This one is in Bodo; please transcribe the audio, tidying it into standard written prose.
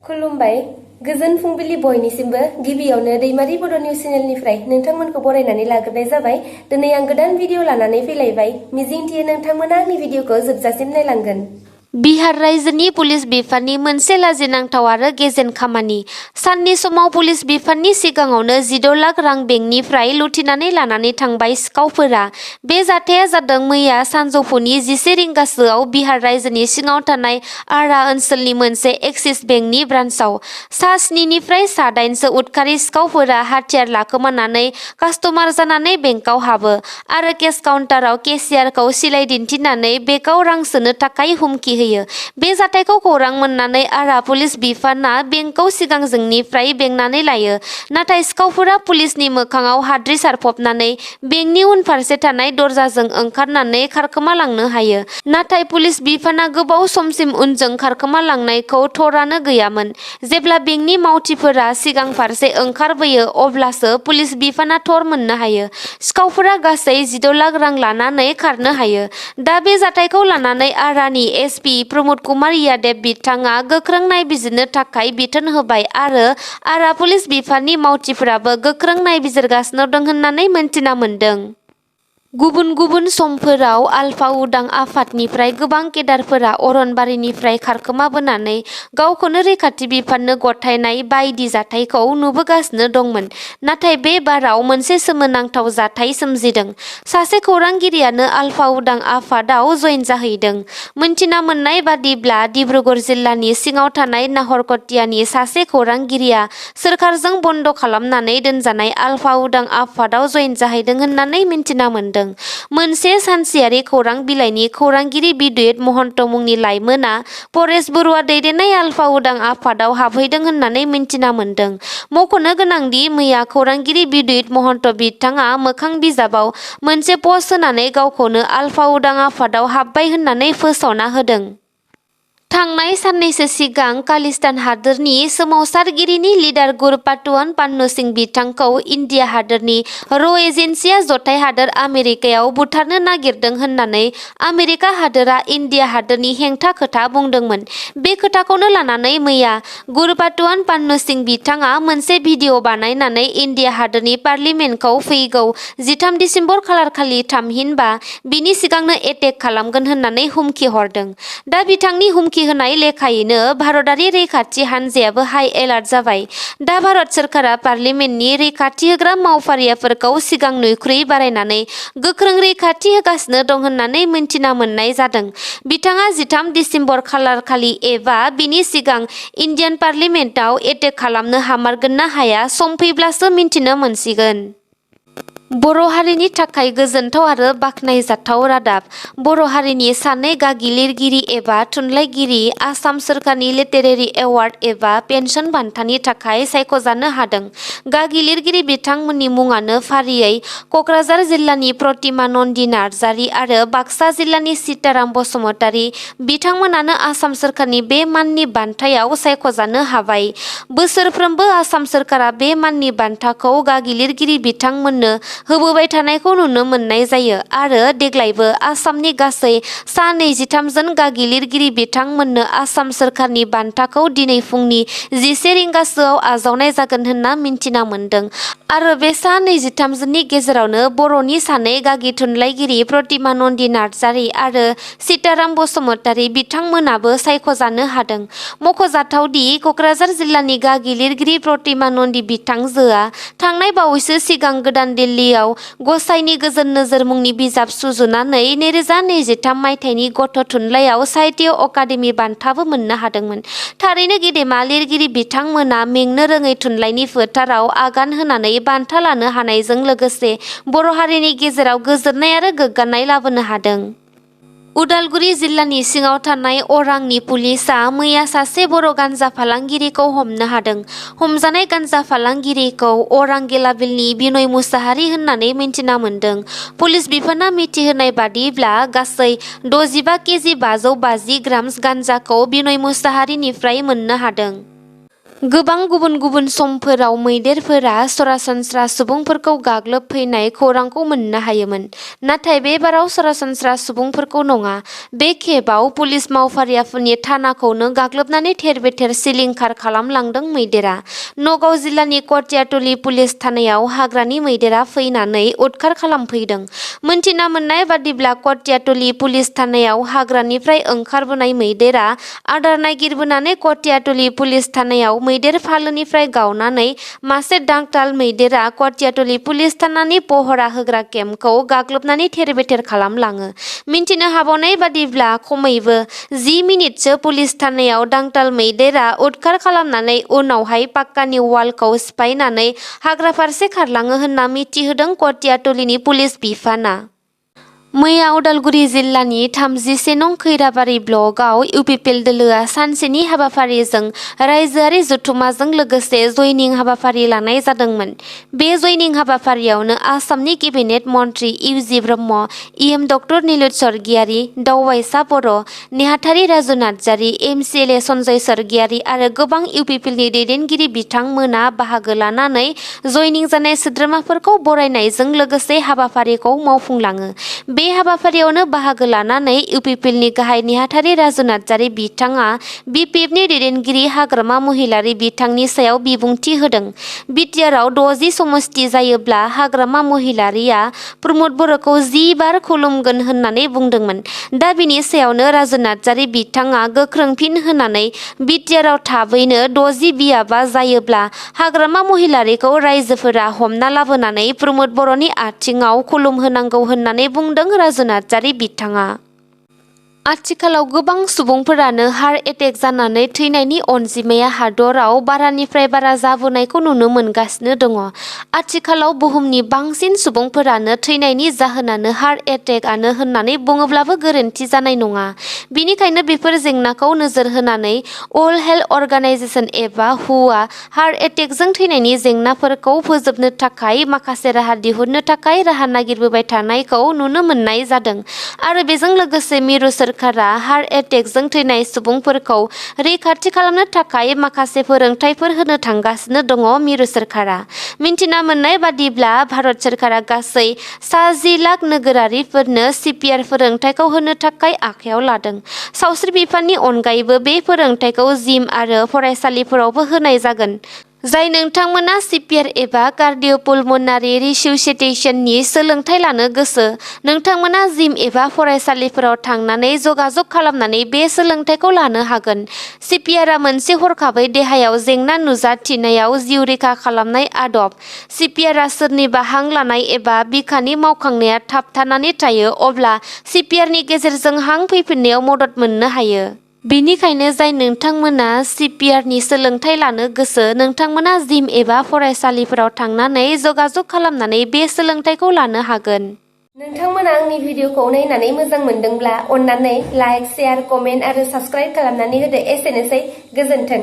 खुलुमबाय गोजोन फुंबिलि बयनिसिमबो गिबियावनो दैमारि बड' निउस चेनेलनिफ्राय नोंथांमोनखौ बरायनानै लाग्रोनाय जाबाय। दिनै आं गोदान भिडिअ लानानै फैलायबाय। मिजिंथियो नोंथांमोना आंनि भिडिअखौ जोबजासिम नायलांगोन। बिहार रायजोनि पुलिस बिफाननि मोनसे लाजिनांथाव आरो गेजेन खामानि। साननि समाव पुलिस बिफाननि सिगाङावनो 16 लाख रां बेंकनिफ्राय लुथिनानै लानानै थांबाय सिखावफोरा। बे जाथाया जादों मैया सानजौफुनि 11 रिंगासोआव बिहार रायजोनि सिङाव थानाय आरा ओनसोलनि मोनसे एक्सिस बेंकनि ब्रान्चआव। सा 7 निफ्राय सा 8 सो उदखारि सिखावफोरा हाथियार लाखोमानानै कास्टमार जानानै बेंकआव हाबो आरो केश काउन्टाराव केशियारखौ सिलाइ दिन्थिनानै बेंकआव रां सोनो थाखाय हुमखि होयो। बे जाथायखौ खौरां मोननानै आरा पुलिस बिफानआ बेंकखौ सिगांजोंनिफ्राय बेंनानै लायो। नाथाय सिखावफोरा पुलिसनि मोखाङाव हाद्रि सारफबनानै बेंकनि उनफारसे थानाय दरजाजों ओंखारनानै खारखोमालांनो हायो। नाथाय पुलिस बिफानआ गोबाव समसिम उनजों खारखोमालांनायखौ थरानो गैयामोन। जेब्ला बेंकनि मावथिफोरा सिगां फारसे ओंखारबोयो अब्लासो पुलिस बिफानआ थर मोननो हायो। सिखावफोरा गासै 16 लाख रां लानानै खारनो हायो। दा बे जाथायखौ लानानै आरानि एसपि प्रमद कुमार यादव बिथाङा गोख्रों नायबिजिरनो थाखाय बिथोन होबाय आरो आरा पुलिस बिफाननि मावथिफोराबो गोख्रों नायबिजिरगासिनो दं होननानै मिन्थिना मोन्दों। गुबुन गुबुन समफोराव आलफा उदां आफादनिफ्राय गोबां केडारफोरा अरनबारिनिफ्राय खारखोमाबोनानै गावखौनो रैखाथि बिफाननो गथायनाय बायदि जाथायखौ नुबोगासिनो दंमोन। नाथाय बे बाराव मोनसे सोमोनांथाव जाथाय सोमजिदों। सासे खौरांगिरियानो आलफा उदां आफादाव जइन जाहैदों। मिन्थिना मोननाय बादिब्ला डिब्रुगड़ जिल्लानि सिङाव थानाय नाहरकटियानि सासे खौरांगिरिया सोरखारजों बन्द' खालामनानै दोनजानाय आलफा उदां आफादाव जइन जाहैदों होननानै मिन्थिना मोन्दों। मोनसे सानसेयारि खौरां बिलाइनि खौरांगिरि बिदुयत महन्त मुंनि लाइमोना परेश बरुवा दैदेननाय आलफा उदां आफादाव हाबहैदों होननानै मिन्थिना मोन्दों। मख'नो गोनांदि मैया खौरांगिरि बिदुयत महन्त बिथाङा मोखां बिजाबाव मोनसे पस्ट होनानै गावखौनो आलफा उदां आफादाव हाबबाय होननानै फोसावना होदों। थांनाय साननैसो सिगां खालिस्तान हादोरनि सोमावसारगिरिनि लिडार गुरपातुआन पान्नु सिं बिथांखौ इन्डिया हादोरनि र' एजेन्सिया जथाय हादोर आमेरिकायाव बुथारनो नागिरदों होननानै आमेरिका हादोरा इन्डिया हादोरनि हेंथा खोथा बुंदोंमोन। बे खोथाखौनो लानानै मैया गुरपातुआन पान्नु सिं बिथाङा मोनसे भिडिअ बानायनानै इन्डिया हादोरनि पार्लिमेन्टखौ फैगौ 13 दिसेम्बर खालारखालि थामहिनबा बिनि सिगांनो एटेक खालामगोन होननानै हुमखि हरदों। दा बिथांनि हुमखि होनाय लेखायैनो भारतारि रैखाथि हानजायाबो हाइ एलार्ट जाबाय। दा भारत सोरखारा पार्लिमेन्टनि रैखाथि होग्रा मावफारियाफोरखौ सिगांनिख्रुइ बारायनानै गोख्रों रैखाथि होगासिनो दं होननानै मिन्थिना मोननाय जादों। बिथाङा 13 दिसेम्बर खालारखालि एबा बिनि सिगां इन्डियान पार्लिमेन्टआव एटेक खालामनो हामारगोन ना हाया सम फैब्लासो मिन्थिनो मोनसिगोन। बर' हारिनि थाखाय गोजोनथाव आरो बाख्नायजाथाव रादाब। बर' हारिनि सानै गागि लिरगिरि एबा थुनलाइगिरि आसाम सोरखारनि लिटेरेरि एवार्ड एबा पेन्सन बान्थानि थाखाय सायख'जानो हादों। गागि लिरगिरि बिथांमोननि मुङानो फारियै क'क्राझार जिल्लानि प्रतिमा नन्दि नार्जारि आरो बाक्सा जिल्लानि सीताराम बसुमतारि बिथांमोनानो आसाम सोरखारनि बे माननि बान्थायाव सायख'जानो हाबाय। बोसोरफ्रोमबो आसाम सोरखारा बे माननि बान्थाखौ गागि लिरगिरि बिथांमोननो होबोबाय थानायखौ नुनो मोननाय जायो आरो देग्लायबो आसामनि गासै सा 23 जन गागि लिरगिरि बिथांमोननो आसाम सोरखारनि बान्थाखौ दिनै फुंनि 11 रिंगासोआव आजावनाय जागोन होनना मिन्थिना मोन्दों आरो बे सा 23 जननि गेजेरावनो बर'नि सानै गागि थुनलाइगिरि प्रतिमा नन्दि नार्जारि आरो सीताराम बसुमतारि बिथांमोनाबो सायख'जानो हादों। मख'जाथावदि क'क्राझार जिल्लानि गागि लिरगिरि प्रतिमा नन्दि बिथांजोआ थांनाय बावैसो सिगां गोदान दिल्लीआव गसाइनि गोजोन नोजोर मुंनि बिजाब सुजुनानै 2023 मायथाइनि गथ' थुनलाइयाव साहित्य अकादेमि बान्थाबो मोननो हादोंमोन। थारैनो गेदेमा लिरगिरि बिथांमोना मेंनो रोङै थुनलाइनि फोथाराव आगान होनानै बान्था लानो हानायजों लोगोसे बर' हारिनि गेजेराव गोजोननाय आरो गोग्गानाय लाबोनो हादों। उदालगुरि जिल्लानि सिङाव थानाय अरांनि पुलिसआ मैया सासे बर' गान्जा फालांगिरिखौ हमनो हादों। हमजानाय गान्जा फालांगिरिखौ अरां गेलाबिलनि बिनय मुसाहारि होननानै मिन्थिना मोन्दों। पुलिस बिफाना मिथिहोनाय बादिब्ला गासै 65 केजि 550 ग्राम गान्जाखौ बिनय मुसाहारिनिफ्राय मोननो हादों। गोबां गुबुन गुबुन समफोराव मैदेरफोरा सरासनस्रा सुबुंफोरखौ गाग्लोबफैनाय खौरांखौ मोननो हायोमोन, नाथाय बे बाराव सरासनस्रा सुबुंफोरखौ नङा। बे खेबाव पुलिस मावफारियाफोरनि थानाखौनो गाग्लोबनानै थेर-बेथेर सिलिंखार खालामलांदों मैदेरा। नगाव जिल्लानि कटियातली पुलिस थानायाव हाग्रानि मैदेरा फैनानै उदखार खालामफैदों। मोनथिना मोननाय बादिब्ला कटियातली पुलिस थानायाव हाग्रानिफ्राय ओंखारबोनाय मैदेरा आदार नागिरबोनानै कटियातली पुलिस थानायाव मैदेर फालोनिफ्राय गावनानै मासे दांताल मैदेरा कटियातली पुलिस थानानि पहरा होग्रा केम्पखौ गाग्लोबनानै थेर-बेथेर खालामलाङो। मिन्थिनो हाबावनाय बादिब्ला खमैबो 10 मिनिटसो पुलिस थानायाव दांताल मैदेरा उदखार खालामनानै उनावहाय पाक्कानि वालखौ सिफायनानै हाग्रा फारसे खारलाङो होनना मिथिहोदों कटियातलीनि पुलिस बिफाना। मैया उदालगुरि जिल्लानि 31 नं खैराबारि ब्लकआव UPPL दोलोआ सानसेनि हाबाफारिजों रायजोआरि जथुम्माजों लोगोसे जयनिं हाबाफारि लानाय जादोंमोन। बे जयनिं हाबाफारियावनो आसामनि केबिनेट मन्त्रि इउजि ब्रह्म, EM डक्टर निलुत सर्गियारि, दावबायसा बर', नेहाथारि राजु नार्जारि, MCLA सन्जय सर्गियारि आरो गोबां UPPLनि दैदेनगिरि बिथांमोना बाहागो लानानै जयनिं जानाय सोद्रोमाफोरखौ बरायनायजों लोगोसे हाबाफारिखौ मावफुंलाङो। बे हाबाफारियावनो बाहागो लानानै UPPLनि गाहाय नेहाथारि राजु नार्जारि बिथाङा BPFनि दैदेनगिरि हाग्रामा महिलारी बिथांनि सायाव बिबुंथि होदों। बिटिआरआव 60 समस्ति जायोब्ला हाग्रामा महिलारीया प्रमद बर'खौ 10 बार खुलुमगोन होननानै बुंदोंमोन। दा बिनि सायावनो राजु नार्जारि बिथाङा गोख्रों फिन होनानै बिटिआरआव थाबैनो 60 बियाबा जायोब्ला हाग्रामा महिलारीखौ रायजोफोरा हमना लाबोनानै प्रमद बर'नि आथिङाव खुलुमहोनांगौ होननानै बुंदों राजु नार्जारि बिथाङा। आथिखालाव गोबां सुबुंफोरानो हार्ट एटेक जानानै थैनायनि अनजिमाया हादराव बारानिफ्राय बारा जाबोनायखौ नुनो मोनगासिनो दङ। आथिखालाव बुहुमनि बांसिन सुबुंफोरानो थैनायनि जाहोनानो हार्ट एटेकआनो होननानै बुङोब्लाबो गोरोन्थि जानाय नङा। बिनिखायनो बेफोर जेंनाखौ नोजोर होनानै वर्ल्ड हेल्थ अर्गानाइजेशन एबा हुआ हार्ट एटेकजों थैनायनि जेंनाफोरखौ फोजोबनो थाखाय माखासे राहा दिहुननो थाखाय राहा नागिरबोबाय थानायखौ नुनो मोननाय जादों आरो बेजों लोगोसे मिरु सोरखारा हार्ट एटेकजों थैनाय सुबुंफोरखौ रैखाथि खालामनो थाखाय माखासे फोरोंथायफोर होनो थांगासिनो दङ। मिरु सोरखारा मिन्थिना मोननाय बादिब्ला भारत सोरखारा गासै सा 10 लाख नोगोरारिफोरनो CPR फोरोंथायखौ होनो थाखाय आखायाव लादों। सावस्रि बिफाननि अनगायैबो बे फोरोंथायखौ जिम आरो फरायसालिफोरावबो होनाय जागोन। जाय नोंथांमोना CPR एबा कार्डिय'पुलमनारि रिसुसिटेशननि सोलोंथाय लानो गोसो, नोंथांमोना जिम एबा फरायसालिफोराव थांनानै जगाजग खालामनानै बे सोलोंथायखौ लानो हागोन। CPRआ मोनसे हरखाबै देहायाव जेंना नुजाथिनायाव जिउ रैखा खालामनाय आदब। CPRआ सोरनिबा हां लानाय एबा बिखानि मावखांनाया थाबथानानै थायो अब्ला CPRनि गेजेरजों हां फैफिननायाव मदद मोननो हायो। बेनिखायनो जाय नोंथांमोना CPRनि सोलोंथाय लानो गोसो, नोंथांमोना जिम एबा फरायसालिफोराव थांनानै जगाजग खालामनानै बे सोलोंथायखौ लानो हागोन। नोंथांमोना आंनि भिडिअखौ नायनानै मोजां मोनदोंब्ला अन्नानै लाइक, शेयार, कमेन्ट आरो साबस्क्राइब खालामनानै होदो। एसेनोसै, गोजोन्थों।